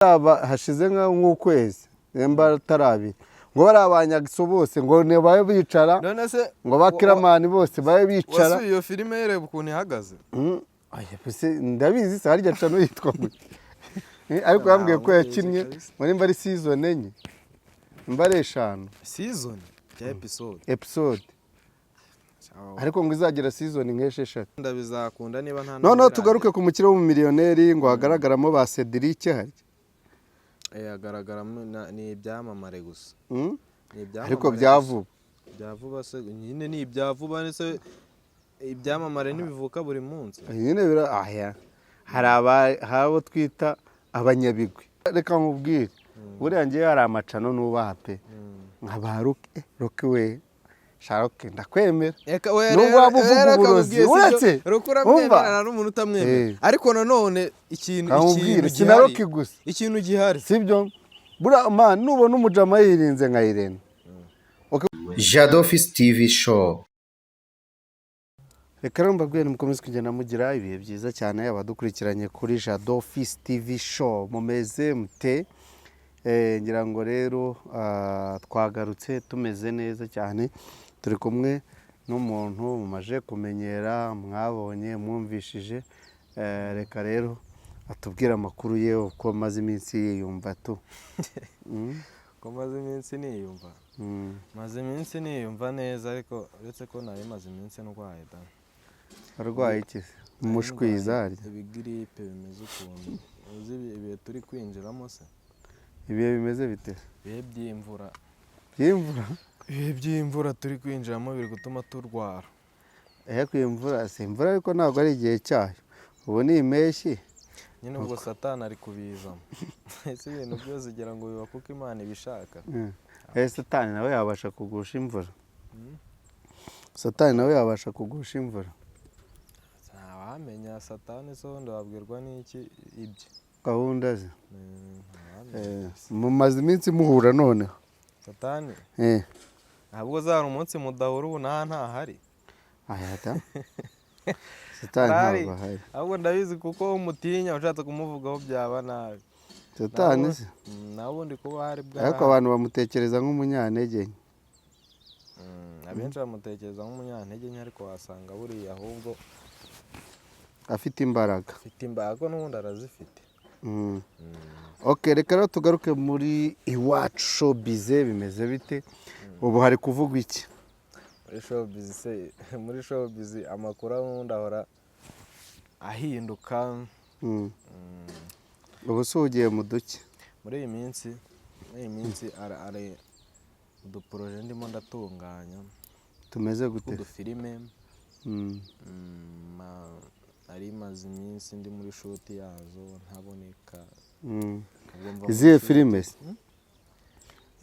Hashize nk'ukwezi, nimba atari abiri, ngo bariya abanyagiso bose ngo babe bicara, None se ngo ba Kiramani bose babe bicara. Wasuye iyo filime, yereba ukuntu ihagaze? Aya, ese ndabizi se harya cano yitwa gute? Ariko yambwiye ko yakinnye Kabisa. muri nimba ari season 4, nimba ari 5. Season ya episode? Episode, ariko ngo izagira season nk'esheshatu. Ndabizakunda niba nta Noneho tugaruke ku mukire w'umumiliyoneri, ngo hagaragaramo ba Cedric harya. Hagaragaramo ni ibyamamare gusa. Ni ibyamamare Ariko gusa. bya vuba. Bya vuba se nyine, ni ibya vuba se, ibyamamare ntibivuka buri munsi. Nyine bira aya, hari abo twita abanyabigwi. Reka nkubwire, buriya ngewe hari amacano nubaha pe, nka ba Rocky. Rocky we, sharoke, ndakwemera. Eka we. Nubwo Rero waba uvuga rero uburozi, akakubwiye si byo, Rocky uramwemera, umva. nta n'umuntu utamwemera. Ariko nanone ikintu Kamubwire ikintu si na gihari Rocky gusa. Ikintu gihari. Sibyo, buriya man, nubona umujama yirinze nka Irene. Jadofis TV Show. Reka rero mbabwire, mukomeze kugenda mugira ibihe byiza cyane. Abadukurikiranye kuri Jado Fisi TV Show, mumeze mute? Ngira ngo rero twagarutse tumeze neza cyane. Turi kumwe n'umuntu mumaje kumenyera, mwabonye, mwumvishije. Reka rero atubwire amakuru ye, uko amaze iminsi yiyumva tu. Ko maze iminsi niyumva? Maze iminsi niyumva neza, ariko uretse ko nari maze iminsi ndwaye da. Arwaye iki? Umushwiza harya? Ibigiripe bimeze ukuntu. Uzi ibihe turi kwinjiramo se? Ibihe bimeze bite? Ibihe by'imvura. By'imvura? Ibihe by'imvura turi kwinjiramo biri gutuma turwara. Ariko iyi mvura si imvura, ariko ntabwo ari igihe cyayo, ubu ni impeshyi. Nyine ubwo Satani ari kubizamo. Ese ibintu byose ugira ngo biba kuko Imana ibishaka? Satani nawe yabasha kugusha imvura? Satani nawe yabasha kugusha imvura? Ntawamenya. Satani se ubundi wabwirwa n'iki ibye? Gahunda ze. Ntawamenya. Mumaze iminsi muhura noneho? Satani? Ntabwo zari umunsi mudahura, ubu nta ntahari. Aya da, Satani Arahari. ntabwo ahari. Ahubwo ndabizi kuko umutinya, ushatse kumuvugaho byaba nabi. Satani se? Nawe ubundi kuba hari bwa Ariko abantu bamutekereza nk'umunyantege nke. Abenshi bamutekereza nk'umunyantege nke, ariko wasanga buriya ahubwo afite imbaraga. Afite imbaraga n'ubundi arazifite. Ok, reka rero tugaruke muri Iwacu Showbiz. Bimeze bite ubu? Hari kuvugwa iki? Muri showbiz se, muri showbiz amakuru n'ubundi ahora ahinduka. Ubu se ugiye mu duke? Muri iyi minsi ari uduporoje ndimo ndatunganya. Tumeze gute? Tw'udufilime. Nari maze iminsi ndi muri shoot yazo ntaboneka. Ubwo mva muri Izihe shoot. filime se? Hari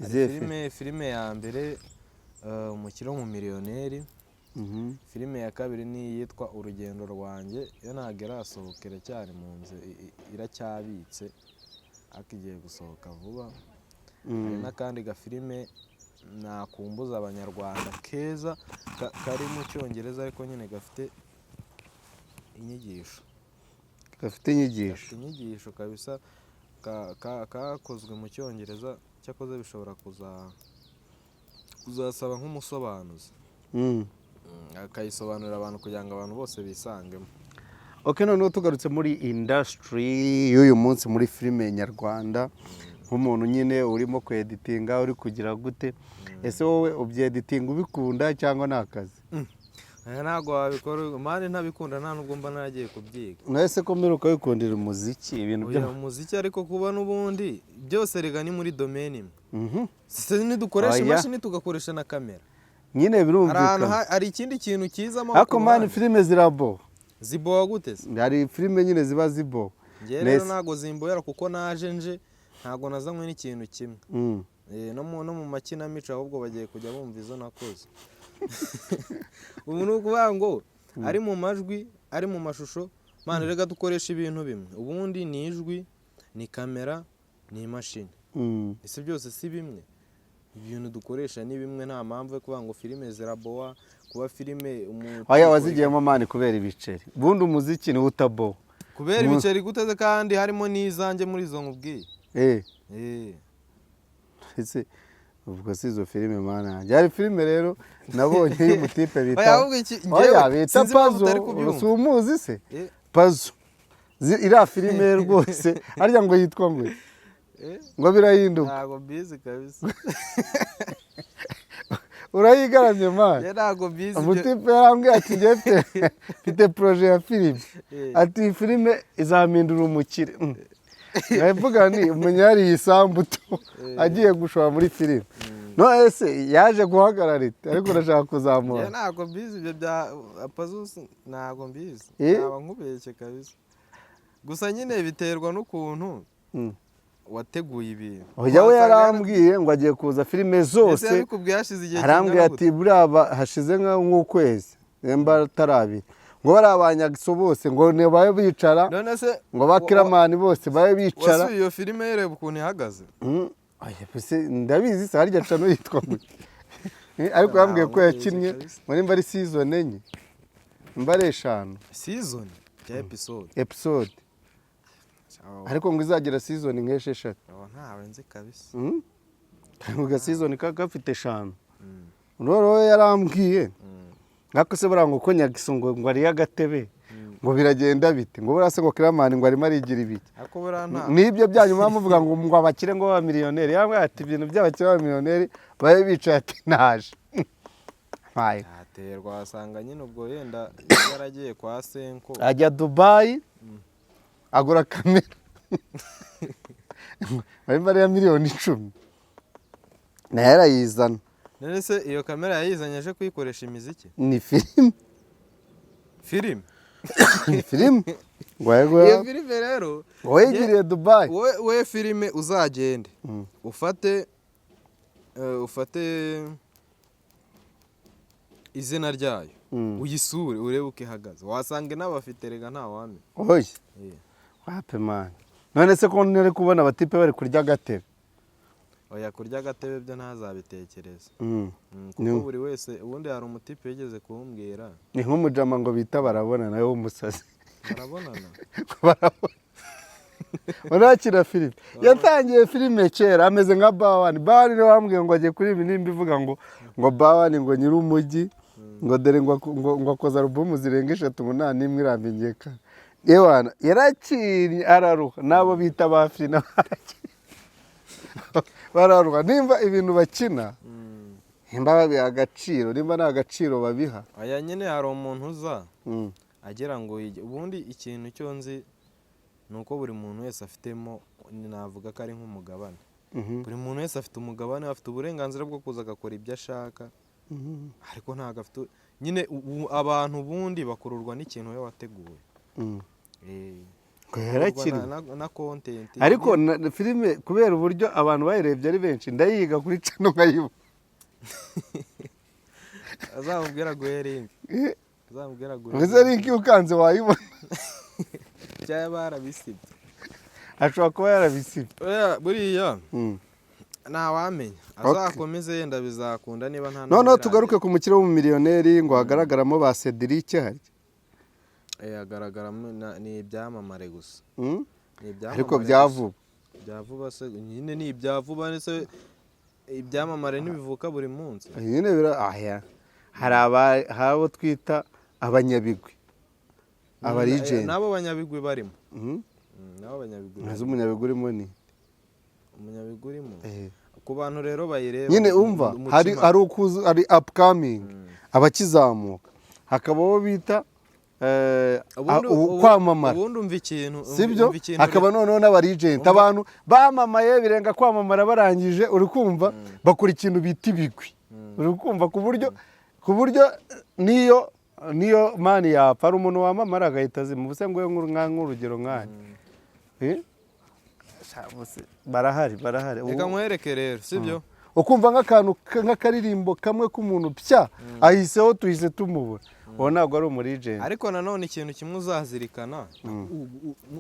Izihe filime? Filime ya mbere, Umukire w'Umumiliyoneri. Filime ya kabiri ni iyitwa Urugendo Rwanjye. Yo ntabwo irasohoka, iracyari mu nzu, iracyabitse, ariko igiye gusohoka vuba. Hari n'akandi gafilime nakumbuza Abanyarwanda keza, kari mu Cyongereza, ariko nyine gafite inyigisho. Gafite inyigisho? Gafite inyigisho kabisa. Kakozwe mu Cyongereza, cyakoze bishobora kuzasaba nk'umusobanuzi, akayisobanurira abantu kugira ngo abantu bose bisangemo. Ok, noneho tugarutse muri industry y'uyu munsi, muri filime nyarwanda, nk'umuntu nyine urimo kweditinga, uri kugira gute, ese wowe ubyeditinga ubikunda cyangwa ni akazi? Aya ntabwo wabikora man ntabikunda, nta nubwo mba naragiye kubyiga. Mwese ko mperuka wikundira umuziki, ibintu Oya, bya umuziki, ariko kuba n'ubundi byose rega ni muri domaine imwe. Se ntidukoresha Oya. imashini, tugakoresha na kamera? Nyine Hari ahantu birumvikana. hari ikindi kintu kizamo Ariko ku man, ruhande. filime zirabo. Ziboha gute se? Hari filime nyine ziba zibo. Njye rero ntabwo zimbohera, kuko naje nje ntabwo nazanywe n'ikintu kimwe. No mu makinamico ahubwo bagiye kujya bumva izo nakoze. Ubu ni ukuvuga ngo ari mu majwi, ari mu mashusho, man, rega dukoresha ibintu bimwe. Ubundi ni ijwi, ni kamera, ni imashini. Ese byose si bimwe? Ibintu dukoresha ni bimwe, nta mpamvu yo kuvuga ngo filime zirabowa kuba filime umuntu Oya, wazigiyemo man kubera ibiceri. Ubundi umuziki niwo utabowa. Kubera ibiceri guteze, kandi harimo n'izanjye muri izo nkubwiye? Eh. Ese ubwo si izo filime, mana yanjye. Hari filime rero nabonye y'umutipe Oya, bita ahubwo oya, njyewe bita sinzi impamvu Pazo. utari kubyumva. Si umuzi se? Eh. Pazo. Iriya filime rwose, harya ngo yitwa ngo Eh, ngo birahinduka. Ntabwo mbizi kabisa. Urayigaramye, man. Njye ntabwo mbizi ibyo. Umutipe yarambwiye ati: "Njye mfite projet ya filime." Ati: "Iyi filime izampindura umukire." Ndavuga ni umenya yariye isambu tu, agiye gushora muri filime. None se yaje guhagarara ite? Ariko urashaka Njye kuzamura. ntabwo mbizi ibyo bya Pazusi, ntabwo mbizi. Naba nkubeshye kabisa. Gusa nyine biterwa n'ukuntu wateguye ibintu. Oya, we Wasanga yarambwiye ngo agiye kuza filime Ese zose. yabikubwiye hashize igihe Arambwira kingana ati buriya hashize nk'ukwezi, nimba atari abiri, ngo bariya banyagiso bose ngo ntibabe bicara, gute? None se ngo ba Kiramani bose babe bicara. Wasuye iyo filime, yereba ukuntu ihagaze? Oya, ese ndabizi se? Harya cano yitwa ngo ariko yambwiye ko Ntabwo yakinnye kabisa. muri mba ari season 4, mba ari 5. Season ya episode? Episode. Ariko ngo izagira season nk'esheshatu. Aho ntawe nzi kabisa. Ngo ga season gafite 5. Noneho yarambwiye nkako se buriya ngo ko Nyagiso ngo ariye agatebe, ngo biragenda bite, ngo buriya se ngo Kiramani ngo arimo arigira ibiki? Ariko buriya nta N'ibyo byanyu muba muvuga ngo abakire, ngo b'abamiliyoneri. Yambwiye ati ibintu by'abakire b'abamiliyoneri babe bicaye, ati naje. Mpaye. Yaterwa, wasanga nyine ubwo yenda yaragiye kwa Senko. Ajya Dubayi agura kamera barimo ariya miliyoni 10, nayo arayizana. None se iyo kamera yayizanye aje kuyikoresha imiziki? Ni filime. Filime? Ni filime ngo Iyo filime rero wayigiriye Dubayi. We filime uzagende ufate ufate izina ryayo, uyisure, urebe uko ihagaze. Wasanga inabafite rega, ntawamenya. Oya. Wape, man, none se ko ntari kubona abatipe bari kurya agatebe? Oya, kurya agatebe byo ntazabitekereze. Kuko buri wese ubundi hari umutipe yigeze kumbwira. Ni nk'umujama ngo bita barabona nawe w'umusazi. Barabonana. Barabona urakina filime, yatangiye filime kera, ameze nka Bawani. Bawani niwe wambwiye ngo agiye kuri ibi, nimba ivuga ngo Bawani ngo nyir'umujyi, ngo dore ngo akoze alubumu zirenga 3, ngo nta n'imwe iramenyekana. Ewana, yarakinnye araruha, n'abo bita ba Fina barakinnye bararuha. Nimba ibintu bakina, nimba babiha agaciro, nimba nta gaciro babiha. Aya nyine hari umuntu uza agira ngo yige. Ubundi ikintu cyo nzi ni uko buri muntu wese afitemo, navuga ko ari nk'umugabane. Buri muntu wese afite umugabane, afite uburenganzira bwo kuza agakora ibyo ashaka, ariko ntabwo afite nyine abantu ubundi bakururwa n'ikintu we wateguye. Ngo yarakinnye. Na content. Ariko na filime, kubera uburyo abantu bayirebye ari benshi, ndayiga kuri channel nkayibona. Azamubwira guhe link, azamubwira guhe. Mbese link ukanze wayibona? Cyangwa barabisibye. Ashobora kuba yarabisibye. Oya, buriya ntawamenya. Azakomeze, yenda bizakunda niba nta Noneho n'ibiragera. tugaruke ku mukire w'umumiliyoneri, ngo hagaragaramo ba Cedric harya. Hagaragaramo ni ibyamamare gusa. Ni ibyamamare Ariko gusa. bya vuba. Bya vuba se nyine, ni ibya vuba se? Ibyamamare ntibivuka buri munsi. Nyine bira aya hari abo twita abanyabigwi, abarijenti. N'abo banyabigwi barimo. N'abo banyabigwi Ntazi barimo. umunyabigwi urimo ni Umunyabigwi urimo ku bantu rero bayireba Nyine umva, hari umutima. hari ukuzu, hari upcoming, abakizamuka, hakaba abo bita kwamamara. Ubundi umva ikintu Sibyo? umva ikintu. Hakaba noneho n'abarijenti, abantu bamamaye birenga kwamamara, barangije, uri kumva, bakora ikintu bita ibigwi, uri kumva, ku buryo niyo man yapfa, hari umuntu wamamara agahita azima. Ubuse ngo nk'urugero nk'aya. Eh? Sha, bose barahari, barahari. Reka nkwereke rero, sibyo? Ukumva nk'akantu nk'akaririmbo kamwe k'umuntu pya ahiseho, tuhise tumubura, uwo ntabwo ari umurijenti. Ariko nanone ikintu kimwe uzazirikana,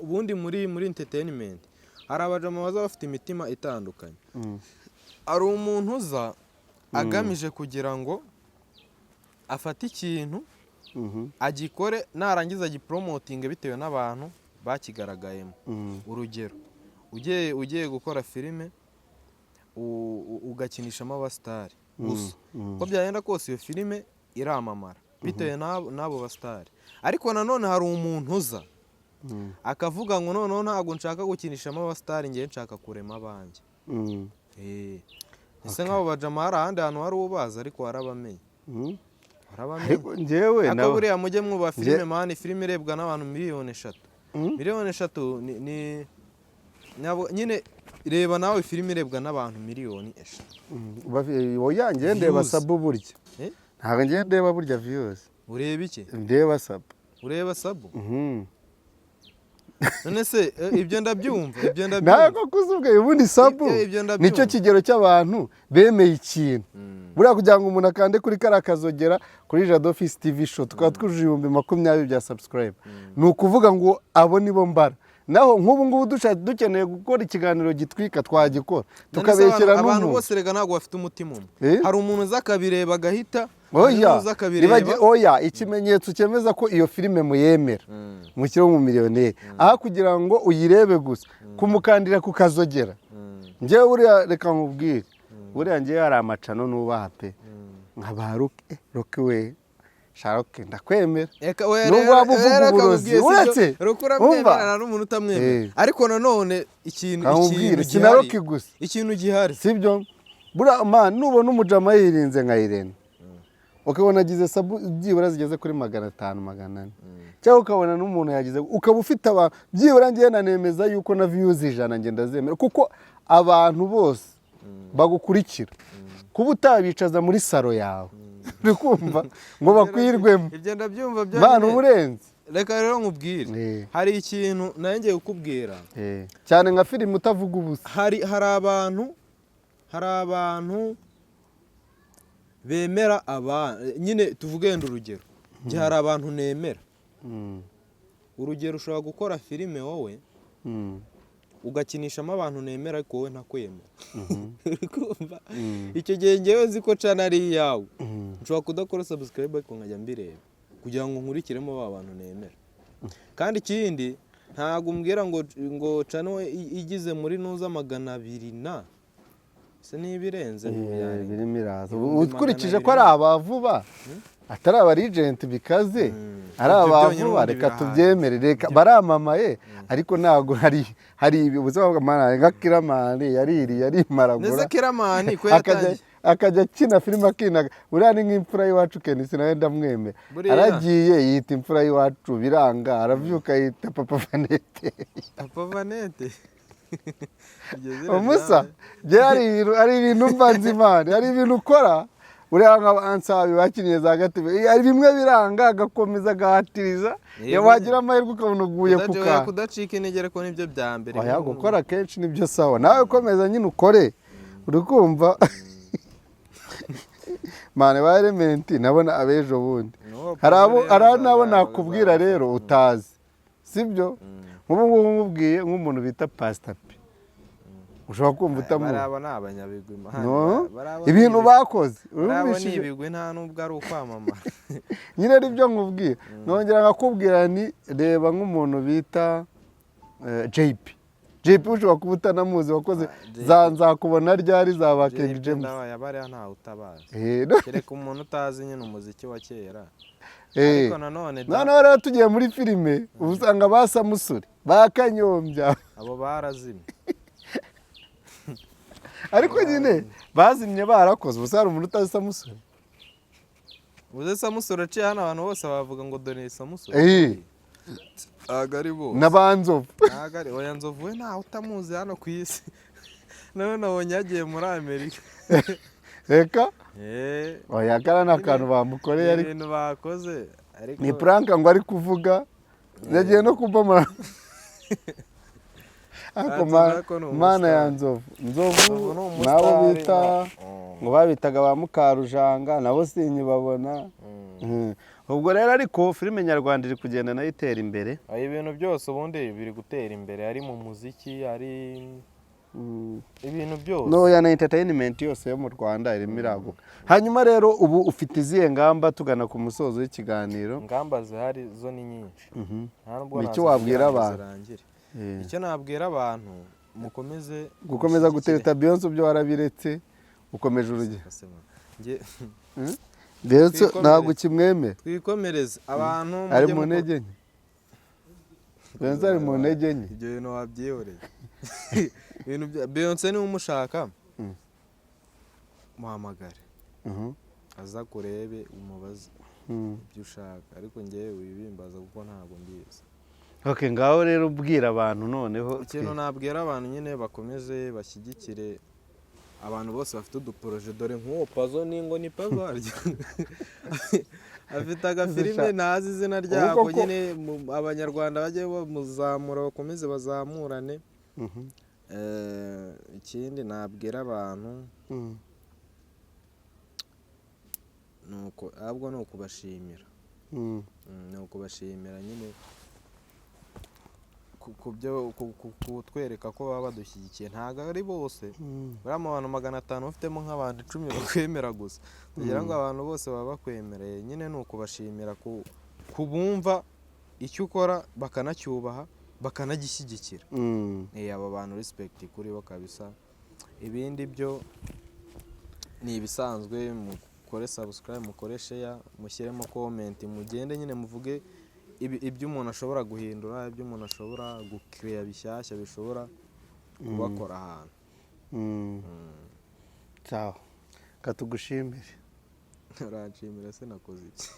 ubundi muri entertainment hari abajama baza bafite imitima itandukanye. Hari umuntu uza agamije kugira ngo afate ikintu agikore, narangiza agipromotinge bitewe n'abantu bakigaragayemo. Urugero, Ugiye gukora filime, ugakinishamo abasitari gusa, uko byagenda kose iyo filime iramamara bitewe n'abo basitari. Ariko nanone hari umuntu uza akavuga ngo noneho ntabwo nshaka gukinishamo abasitari, ngewe nshaka kurema abanjye. Ese nk'abo bajama hari ahandi hantu wari ubazi? Ariko warabamenye. Warabamenye. Ariko njyewe Ariko nabo buriya mujye mwubaha filime, man. Filime irebwa n'abantu 3 miliyoni. 3 miliyoni ni nyine reba nawe, filime irebwa n'abantu 3 miliyoni. Oya, njyewe ndeba Views. sub burya. Eh? Ntabwo njyewe ndeba burya views. Ureba iki? Ndeba sub. Ureba sub? Mhm. None se ibyo ndabyumva, ibyo ndabyumva. Ntabwo kuzubwe ubundi sub Ibyo ndabyumva. nicyo kigero cy'abantu bemeye ikintu. Buriya kugira ngo umuntu akande kuri kariya kazogera kuri Jado Office TV Show, tukaba twujuje 20,000 bya subscribe, ni ukuvuga ngo abo nibo mbara. Naho nk'ubu ngubu dukeneye gukora ikiganiro gitwika, twagikora None se tukabeshyera abantu n'umuntu. bose rega ntabwo bafite umutima umwe. Eh? Hari umuntu uza akabireba agahita, hari Oya, n'uza akabireba. Oya, ikimenyetso cyemeza ko iyo filime muyemera, mushyiraho umumiliyoneri, aho kugira ngo uyirebe gusa, kumukandira ku kazogera. Njyewe buriya reka nkubwire, buriya njyewe hari amacano nubaha pe, nka ba Rocky. Rocky we, sha Rocky ndakwemera. Eka, oya, Nubwo rero waba uvuga rero uburozi, akakubwiye si uretse, byo, Rocky uramwemera, umva. nta n'umuntu utamwemera. Eh. Ariko nanone ikintu Kamubwire, ikintu si na gihari, Rocky gusa. ikintu gihari, Sibyo, buriya man, nubona umujama yirinze nka Irene, ukabona agize sub byibura zigeze kuri 500, 400, cyangwa ukabona n'umuntu yagize, ukaba ufite abantu byibura, ngewe nanemeza yuko na views 100 ngenda zemera, kuko abantu bose bagukurikira kuba utabicaza muri salo yawe, uri kumva, ngo bakwirwemo. Ibyo ndabyumva Bana byonyine. uburenze. Reka rero nkubwire, hari ikintu nawe ngiye kukubwira. Cyane nka filime utavuga ubusa. Hari abantu bemera aba nyine, tuvuge wenda urugero, njye hari abantu nemera. Urugero, ushobora gukora filime wowe ugakinishamo abantu nemera, ariko wowe ntakwemera, uri kumva? Icyo gihe ngewe nzi ko channel ari iyawe, nshobora kudakora subscribe ariko nkajya mbireba kugira ngo nkurikiremo ba bantu nemera. Kandi ikindi, ntabwo umbwira ngo channel igize muri nuza 200 na se niba irenze yarenga. Birimo iraza. Ibihumbi Ukurikije magana ko ari abiri. Abavuba atari abarijenti bikaze, ari Ibyo byonyine abavuba, ubundi reka birahagije. tubyemere, reka baramamaye, ariko ntabwo hari ibi ubuzima bwa nka Killaman yaririye arimaragura. Nese Killaman ko Akajya yatangiye akajya akina filime akinaga, buriya ni nk'imfura y'iwacu. Kenisi nawe ndamwemera. Buriya. Aragiye yita imfura y'iwacu biranga, arabyuka yita Papa Vanete. Papa Vanete. Iryo zina Umusa ryawe. Njye hari ibintu mba nzi, Imana, hari ibintu ukora, uriya nka Ansabi bakiniye za Gatebe, hari bimwe biranga agakomeza agahatiriza, Yego. wagira amahirwe ukabona uguye ku kantu. Kudacika intege ariko nibyo bya mbere. Oya, gukora kenshi nibyo sawa. Nawe ukomeza nyine ukore, uri kumva, man? Ba Element nabona abejo bundi. No, Hari abo rero nabo nakubwira rero utazi, sibyo? Nk'ubu ngubu nkubwiye nk'umuntu bita Pastor P, ushobora kumva utamuzi. Bariya ni abanyabigwi, man. No, Bariya ni ibintu bakoze bariya ni urumvishije? ibigwi, nta nubwo ari ukwamamara. Nyine ari byo nkubwira, nongera nkakubwira ni reba nk'umuntu bita JP. JP ushobora kuba utanamuzi, wakoze Ah, JP. za Nzakubona Ryari za ba King JP James. Ndabaye bariya ntawe utabazi. No. Kereka umuntu utazi nyine umuziki wa kera. Ariko nanone da, Noneho rero tugiye muri filime, uba usanga ba Samusure, ba Kanyombya. Abo barazimye. Ariko nyine bazimye barakoze ubusa. Hari umuntu utazi Samusure? Uze Samusure aciye hano, abantu bose bavuga ngo dore Samusure. Ntabwo ari bose. Na ba Nzovu. Ntabwo ari, oya, Nzovu we ntawe utamuzi hano ku isi. Nawe nabonye yagiye muri Amerika. Reka. Eh, Oya, kariya ni akantu bamukoreye ariko. Ibintu bakoze ariko. Ni prank ngo ari kuvuga yagiye no kubomora, ariko Ati, Nako ni mana ya umustar. Nzovu, Nzovu. Nzovu ni umustar, Nabo bita no. ngo babitaga ba Mukarujanga, nabo sinyibabona. Ubwo rero ariko filime nyarwanda iri kugenda nayo itera imbere. Aho ibintu byose ubundi biri gutera imbere, ari mu muziki, ari ibintu byose. Noya na entertainment yose yo mu Rwanda irimo iraguka. Hanyuma rero ubu ufite izihe ngamba, tugana ku musozo w'ikiganiro? Ingamba zihari zo ni nyinshi. Nta nubwo Ni icyo nazivugira wabwira ngo abantu? zirangire. Icyo nabwira abantu Mukomeze Gukomeza mushyigikire. Gutereta Beyonce byo warabiretse, ukomeje urugero. Ase ma, njye Beyonce Twikomereze. ntabwo ukimwemera. Twikomereze abantu. Ari Mujye mu ntege nke, Beyonce ari mu ntege nke. Ibyo bintu wabyihoreye. Ibintu bya Beyonce, niba umushaka, muhamagare, aza kurebe, umubaze ibyo ushaka, ariko ngewe wibimbaza kuko ntabwo mbizi. Ok, ngaho rero ubwira abantu noneho. Ikintu nabwira abantu nyine, bakomeze bashyigikire abantu bose bafite uduporoje. Dore nk'uwo Pazo, ni ngo ni Pazo harya, afite agafilime ntazi izina ryako. Nyine Abanyarwanda bajye bamuzamura, bakomeze bazamurane. Ikindi nabwira abantu ni uko, ahubwo ni ukubashimira. Ni ukubashimira nyine ku byo kutwereka ko baba badushyigikiye. Ntabwo ari bose. Buriya mu bantu 500 ufitemo nk'abantu 10 bakwemera gusa, kugira ngo abantu bose baba bakwemereye. Nyine ni ukubashimira kubumva icyo ukora, bakanacyubaha, bakanagishyigikira. Aba bantu, respect kuri bo kabisa. Ibindi byo ni ibisanzwe: mukore subscribe, mukore share, mushyiremo comment, mugende nyine muvuge ibyo umuntu ashobora guhindura, ibyo umuntu ashobora gukireya bishyashya bishobora kubakora ahantu. Sawa, katugushimire. Uranshimira se nakoze iki?